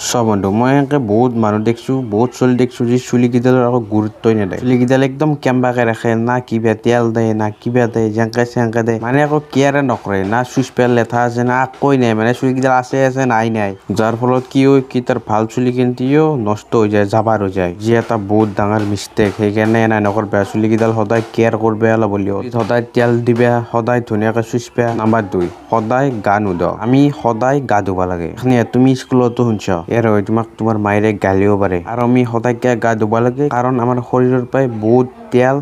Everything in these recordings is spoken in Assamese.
চোৱা বন্ধু, মই এনেকে বহুত মানুহ দেখিছোঁ, বহুত চলি দেখিছোঁ যি চুলিকেইডালৰ আকৌ গুৰুত্বই নেদে। চুলিকেইডাল একদম কেম্বাকে ৰাখে, না কিবা তেল দেয় না কিবা দেয়, যেনকে চেনকে দেয়, মানে একো কেয়াৰে নকৰে। না চুইচ পেল লেঠা আছে না একোই নাই, মানে চুলিকেইডাল আছে আছে নাই নাই। যাৰ ফলত কি হয় কি তাৰ ভাল চুলি কিন্তিও নষ্ট হৈ যায়, জাবাৰ হৈ যায়, যি এটা বহুত ডাঙৰ মিষ্টেক। সেইকাৰণে এনে নকৰবা, চুলিকেইডাল সদায় কেয়াৰ কৰবে অলপ হ'লেও, সদায় তেল দিবা, সদায় ধুনীয়াকে চুইচবা। নাম্বাৰ 2, সদায় গা নুধ। আমি সদায় গা ধুব লাগে। তুমি স্কুলতো শুনছ, ইয়াৰ হয় তোমাক তোমাৰ মায়েৰে গালিও পাৰে। আৰু আমি সদায় গা ধুব লাগে, কাৰণ আমাৰ শৰীৰৰ পৰাই বহুত তেল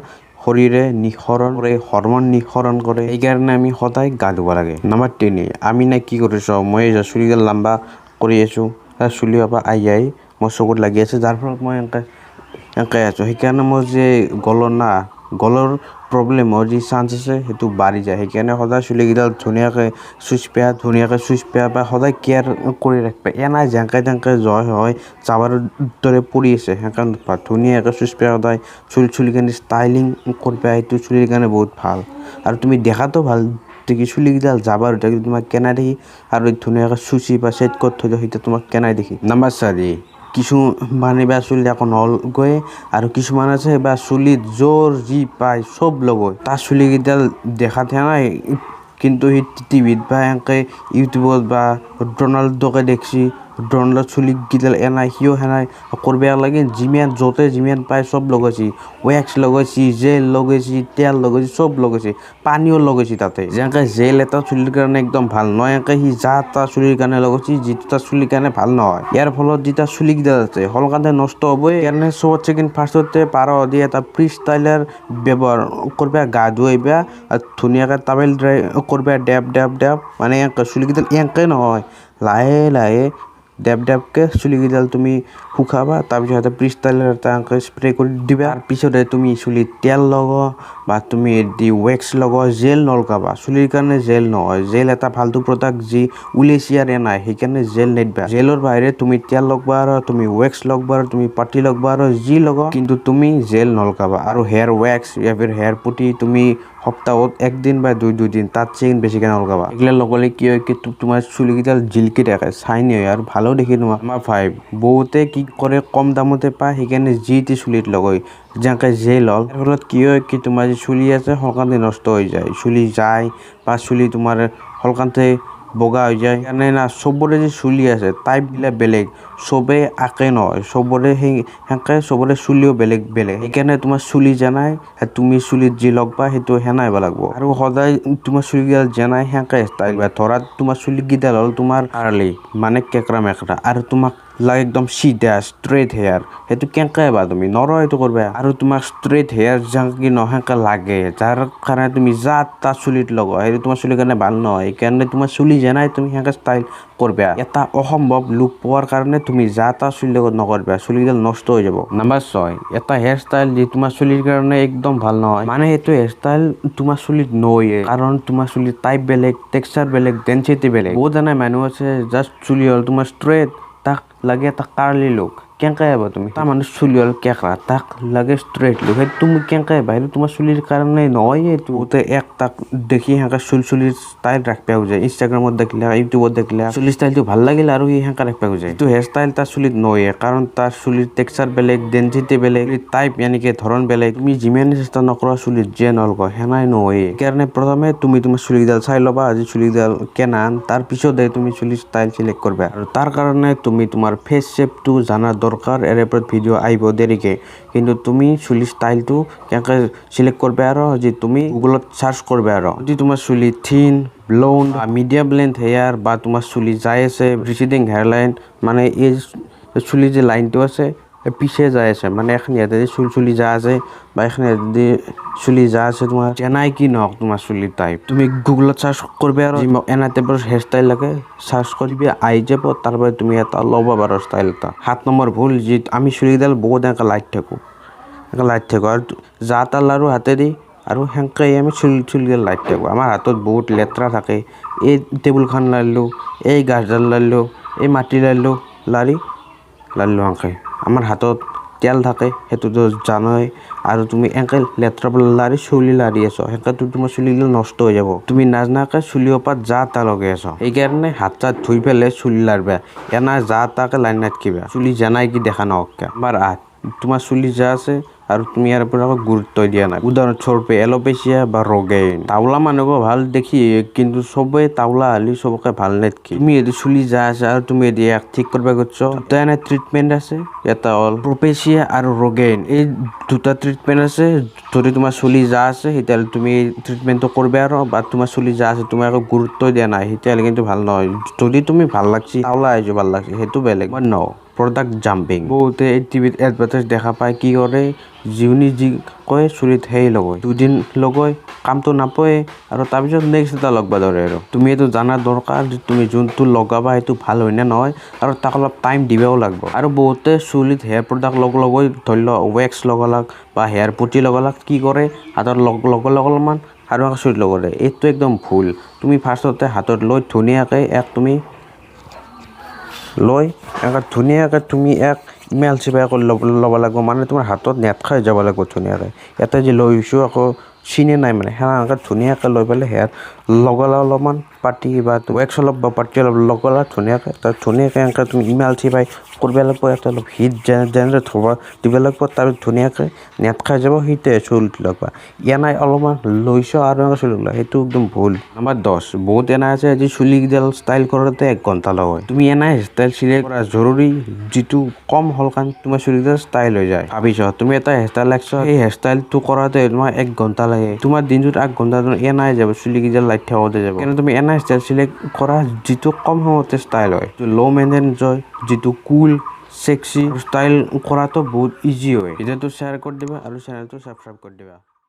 শৰীৰে নিঃসৰণ কৰে, হৰমন নিঃসৰণ কৰে, সেইকাৰণে আমি সদায় গা ধুব লাগে। নাম্বাৰ 3, আমি না কি কৰিছো, মই চুলিডাল লম্বা কৰি আছো, তাৰ চুলি সোপা আহি আহি মোৰ চকুত লাগি আছে, যাৰ ফলত মই এনেকে এনেকে আছো। সেইকাৰণে মোৰ যে গলৰ না গলৰ প্ৰব্লেমৰ যি চান্স আছে সেইটো বাঢ়ি যায়। সেইকাৰণে সদায় চুলিকেইডাল ধুনীয়াকৈ চুইচ পেয়া, ধুনীয়াকৈ চুইচ পেয়া বা সদায় কেয়াৰ কৰি ৰাখবা। এনাই যেনকে তেনেকে জয় হয় যাবাৰ দৰে পৰি আছে, সেইকাৰণে ধুনীয়াকৈ চুইচ পেয়া সদায় চুলিখিনি ষ্টাইলিং কৰবা, সেইটো চুলিৰ কাৰণে বহুত ভাল। আৰু তুমি দেখাতো ভাল দেখি চুলিকেইডাল যাবাৰ হৈ থাকিলে তোমাক কেনাই দেখি, আৰু ধুনীয়াকৈ চুচি বা ছেট কৰি থৈ দিওঁ সেইটো তোমাক কেনাই দেখি। নাম্বাৰ 4, কিছুমানে বা চুলি আকৌ নলগৈ, আৰু কিছুমান আছে বা চুলিত জোৰ যি পায় চব লগয়। তাৰ চুলিকেইডাল দেখাতহে নাই, কিন্তু সি টিভিত বা এনেকে ইউটিউবত বা ডনাল্ডকে দেখছি, ডনাল্ডৰ চুলিকেইডাল এনাই সিও সেনাই কৰবে লাগে। যিমান য'তে যিমান পায় চব লগাইছি, ৱেক্স লগাইছি, জেল লগাইছি, তেল লগাইছি, চব লগাইছি, পানীও লগাইছি তাতে। যেনেকে জেল এটা চুলিৰ কাৰণে একদম ভাল নহয়, এনেকে সি যা তা চুলিৰ কাৰণে লগাইছি, যিটো তাৰ চুলিৰ কাৰণে ভাল নহয়। ইয়াৰ ফলত যি তাৰ চুলিকেইডাল আছে সোনকালে নষ্ট হ'বই। সেইকাৰণে চবতছে কিন্তু ফাৰ্ষ্টতে পাৰ দি এটা ফ্ৰী ষ্টাইলাৰ ব্যৱহাৰ কৰবা, গা ধুৱাইবা আৰু ধুনীয়াকৈ টাৱেল ড্ৰাই কৰবা, ডেপ ডেপ ডেপ, মানে এনেকে চুলিকেইডাল এনেকে নহয়, লাহে লাহে ডেপ ডেপকে চুলিকেইডাল তুমি শুকাবা। তাৰপিছত এটা প্ৰি ষ্টাইলাৰ এটা এনেকে স্প্ৰে কৰি দিবা। তাৰপিছতে তুমি চুলিত তেল লগোৱা বা তুমি দি ৱেক্স লগোৱা, জেল নলগাবা। চুলিৰ কাৰণে জেল নহয়, জেল এটা ফাল্টু প্ৰডাক্ট যি উলিয়াইছে আৰু নাই, সেইকাৰণে জেল নিদিবা। জেলৰ বাহিৰে তুমি তেল লগবা আৰু তুমি ৱেক্স লগবা আৰু তুমি পাতি লগবা আৰু যি লগোৱা, কিন্তু তুমি জেল নলগাবা। আৰু হেয়াৰ ৱেক্স या फिर হেয়াৰ পুটি তুমি সপ্তাহত একদিন বা দুদিন, তাতছে বেছিকৈ নলগাবা। এইগিলা লগালে কি হয় কি তোমাৰ চুলিকেইডাল জিলকি থাকে, চাইনি হয় আৰু ভালো দেখি তোমাক। নাম্বাৰ 5, বহুতে কি কৰে কম দামতে পায়, সেইকাৰণে যি টি চুলিত লগায়, যেনেকৈ জেল হ'ল। ইয়াৰ ফলত কি হয় কি তোমাৰ যি চুলি আছে সোনকালে নষ্ট হৈ যায়, চুলি যায় বা চুলি তোমাৰ সোনকালে বগা হৈ যায়। সেইকাৰণে না চবৰে যে চুলি আছে টাইপবিলাক বেলেগ, চবেই একে নহয়, চবৰে সেই সেনেকৈ চবৰে চুলিও বেলেগ বেলেগ। সেইকাৰণে তোমাৰ চুলি যেনাই তুমি চুলিত যি লগবা সেইটো সেনাই হ'ব লাগিব। আৰু সদায় তোমাৰ চুলিকেইডাল যেনাই সেনেকৈ ষ্টাইল বা ধৰা তোমাৰ চুলিকেইডাল হ'ল তোমাৰ কাৰ্লি মানে কেকৰা মেকৰা, আৰু তোমাক লাগে একদম চিধা ষ্ট্ৰেইট হেয়াৰ, সেইটো কেনেকৈ পাবা তুমি নৰ সেইটো কৰবা। আৰু তোমাক ষ্ট্ৰেইট হেয়াৰ যেনেকৈ নহয় সেনেকৈ লাগে, যাৰ কাৰণে তুমি যা তা চুলিত লগোৱা সেইটো তোমাৰ চুলিৰ কাৰণে ভাল নহয়। সেইকাৰণে তোমাৰ চুলি যেনাই তুমি সেনেকৈ ষ্টাইল কৰবা। এটা অসম্ভৱ লুক পোৱাৰ কাৰণে তুমি যা তা চুলিৰ লগত নকৰবা, চুলিকেইডাল নষ্ট হৈ যাব। নাম্বাৰ 6, এটা হেয়াৰ ষ্টাইল যি তোমাৰ চুলিৰ কাৰণে একদম ভাল নহয়, মানে সেইটো হেয়াৰ ষ্টাইল তোমাৰ চুলিত নহয়ে, কাৰণ তোমাৰ চুলিৰ টাইপ বেলেগ, টেক্সচাৰ বেলেগ, ডেঞ্চিটি বেলেগ। বহুত এনে মানুহ আছে জাষ্ট চুলি হ'ল তোমাৰ ষ্ট্ৰেইট, তাক লাগে এটা কাৰ্লি লুক, কেনেকৈ আহিবা তুমি? তাৰ মানুহ চুলি হ'ল কেকৰা, তাক লাগে ষ্ট্ৰেইট লুক, সেইটো তুমি কেনেকৈ আহিবা? সেইটো তোমাৰ চুলিৰ কাৰণে নহয়। এইটো গোটেই এক তাক দেখি সেনেকৈ চুলিৰ ষ্টাইল ৰাখিব খোজে, ইনষ্টাগ্ৰামত দেখিলে ইউটিউবত দেখিলে চুলিৰ ষ্টাইলটো ভাল লাগিল আৰু সি সেনেকৈ ৰাখিব খোজে। এইটো হেয়াৰ ষ্টাইল তাৰ চুলিত নহয়ে, কাৰণ তাৰ চুলিৰ টেক্সচাৰ বেলেগ, ডেঞ্চিটি বেলেগ, টাইপ ইয়ানিকে ধৰণ বেলেগ। তুমি যিমানে চেষ্টা নকৰা চুলিত যে নলগোৱা সেনাই নহয়ে। সেইকাৰণে প্ৰথমে তুমি তোমাৰ চুলিকেইডাল চাই ল'বা আজি চুলিকেইডাল কেনান, তাৰপিছতহে তুমি চুলিৰ ষ্টাইল চিলেক্ট কৰিবা। আৰু তাৰ কাৰণে তুমি তোমাৰ ফেচ শ্বেপটো জনাৰ দৰকাৰ। ইয়াৰ ওপৰত ভিডিঅ' আহিব দেৰিকৈ, কিন্তু তুমি চুলিৰ ষ্টাইলটো কেনেকৈ চিলেক্ট কৰিবা আৰু যি তুমি গুগলত চাৰ্চ কৰিবা। আৰু যদি তোমাৰ চুলি থিন, ব্লণ্ড, মিডিয়াম লেন্থ হেয়াৰ বা তোমাৰ চুলি যাই আছে ৰিচিডিং হেয়াৰ লাইন, মানে এই চুলিৰ যে লাইনটো আছে পিছে যাই আছে, মানে এখিনি হাতেদি চুলি যা আছে বা এখিনি হাতেদি চুলি যা আছে, তোমাৰ যেনাই কি নহওক তোমাৰ চুলিৰ টাইপ তুমি গুগলত চাৰ্চ কৰিবা আৰু এনে টাইপৰ হেয়াৰ ষ্টাইল লাগে চাৰ্চ কৰিবি, আহি যাব। তাৰপৰা তুমি এটা ল'ব পাৰা ষ্টাইল এটা। 7 নম্বৰ ভুল, যি আমি চুলিকেইডাল বহুত এনেকৈ লাইট থাকোঁ, এনেকৈ লাইট থাকোঁ আৰু যা তা লাৰু হাতেদি আৰু সেনেকৈ আমি চুলিকেইডাল লাইট থাকোঁ। আমাৰ হাতত বহুত লেতেৰা থাকে, এই টেবুলখন লাৰিলোঁ, এই গাছডাল লাৰিলোঁ, এই মাটি লাৰিলোঁ, লাৰি লাৰিলোঁ সেনেকৈ আমাৰ হাতত তেল থাকে সেইটোতো জানই, আৰু তুমি এনেকৈ লেতেৰা লাৰি চুলি লাৰি আছ, সেনেকৈ তোমাৰ চুলিগিলা নষ্ট হৈ যাব। তুমি নাজানাকৈ চুলি সোপাত যা তা লগাই আছ, সেইকাৰণে হাত চাত ধুই পেলাই চুলি লাৰিবা, এনে যা তাকে লাৰি নাথাকিবা, চুলি জানাই কি দেখা নহওক। নাম্বাৰ 8, তোমাৰ চুলি যা আছে আৰু তুমি ইয়াৰ পৰা একো গুৰুত্ব দিয়া নাই। উদাহৰণস্বৰূপে এল'পেচিয়া বা ৰগেইন। তাওলা মানুহকো ভাল দেখি, কিন্তু চবেই তাওলা হ'লে চবকে ভাল নেদেখি। তুমি যদি চুলি যা আছে আৰু তুমি যদি ইয়াক ঠিক কৰিব খুজিছ, দুটা এনে ট্ৰিটমেণ্ট আছে, এটা হ'ল প্ৰপেচিয়া আৰু ৰগেইন। এই দুটা ট্ৰিটমেণ্ট আছে। যদি তোমাৰ চুলি যা আছে তেতিয়াহ'লে তুমি এই ট্ৰিটমেণ্টটো কৰিবা, আৰু বা তোমাৰ চুলি যা আছে তুমি একো গুৰুত্ব দিয়া নাই, তেতিয়াহ'লে কিন্তু ভাল নহয়। যদি তুমি ভাল লাগছি তাওলা আহিছো ভাল লাগছে সেইটো বেলেগ। মই ন প্ৰডাক্ট জাম্পিং, বহুতে এই টিভিত এডভাৰটাইজ দেখা পায়, কি কৰে যিনি যি কয় চুলিত সেই লগায়, দুদিন লগাই কামটো নাপায় আৰু তাৰপিছত নেক্সট এটা লগবা ধৰে। আৰু তুমি এইটো জনা দৰকাৰ যে তুমি যোনটো লগাবা সেইটো ভাল হয় নে নহয়, আৰু তাক অলপ টাইম দিবও লাগিব। আৰু বহুতে চুলিত হেয়াৰ প্ৰডাক্ট লগ লগাই, ধৰি লওক ৱেক্স লগালাক বা হেয়াৰ পুটি লগালাক, কি কৰে হাতত লগ লগ অলপমান আৰু চুলিত লগালে, এইটো একদম ভুল। তুমি ফাৰ্ষ্টতে হাতত লৈ ধুনীয়াকৈ এক তুমি লৈ এনেকৈ ধুনীয়াকৈ তুমি এক মেল চিপাই কৰি ল'ব লাগিব, মানে তোমাৰ হাতত নেট খাই যাব লাগিব ধুনীয়াকৈ। ইয়াতে যে লৈছোঁ আকৌ চিনে নাই, মানে সেনেকৈ ধুনীয়াকৈ লৈ পেলাই হেয়াৰ লগালা অলপমান পাতি বা ৱেক্স অলপ বা পাতি অলপ লগালা ধুনীয়াকৈ, তাত ধুনীয়াকৈ এনেকৈ তুমি ইমেল চিপাই কৰিব লাগিব, ইয়াতে অলপ হিট জেনেৰেট হ'ব দিব লাগিব, তাৰপিছত ধুনীয়াকৈ নেট খাই যাব, সেইটোৱে চুলিত লগবা। এনাই অলপমান লৈছ আৰু এনেকৈ চুলি লগা, সেইটো একদম ভুল। নাম্বাৰ 10, বহুত এনা আছে যি চুলিকেইডাল ষ্টাইল কৰোঁতে 1 ঘণ্টা লগায়। তুমি এনাই হেয়াৰষ্টাইল চিলেক্ট কৰা জৰুৰী, যিটো কম হ'ল কাৰণ তোমাৰ চুলিকেইডাল ষ্টাইল হৈ যায়। ভাবিছ তুমি এটা হেয়াৰষ্টাইল লাগছ, সেই হেয়াৰষ্টাইলটো কৰাতে তোমাৰ 1 ঘণ্টা লাগে, তোমাৰ দিনটোত 8 ঘণ্টা এনাই যাব, চুলিকেইডাল লাইট থাকোঁতে যাব। কিন্তু তুমি এনাই হেয়াৰষ্টাইল চিলেক্ট কৰা যিটো কম সময়তে ষ্টাইল হয়, যিটো ল' মেইনটেনেঞ্চ হয়, যিটো কুল চেক্সি ষ্টাইল কৰাটো বহুত ইজি হয়। ভিডিঅ'টো শ্বেয়াৰ কৰি দিবা আৰু চেনেলটো ছাবস্ক্ৰাইব কৰি দিবা।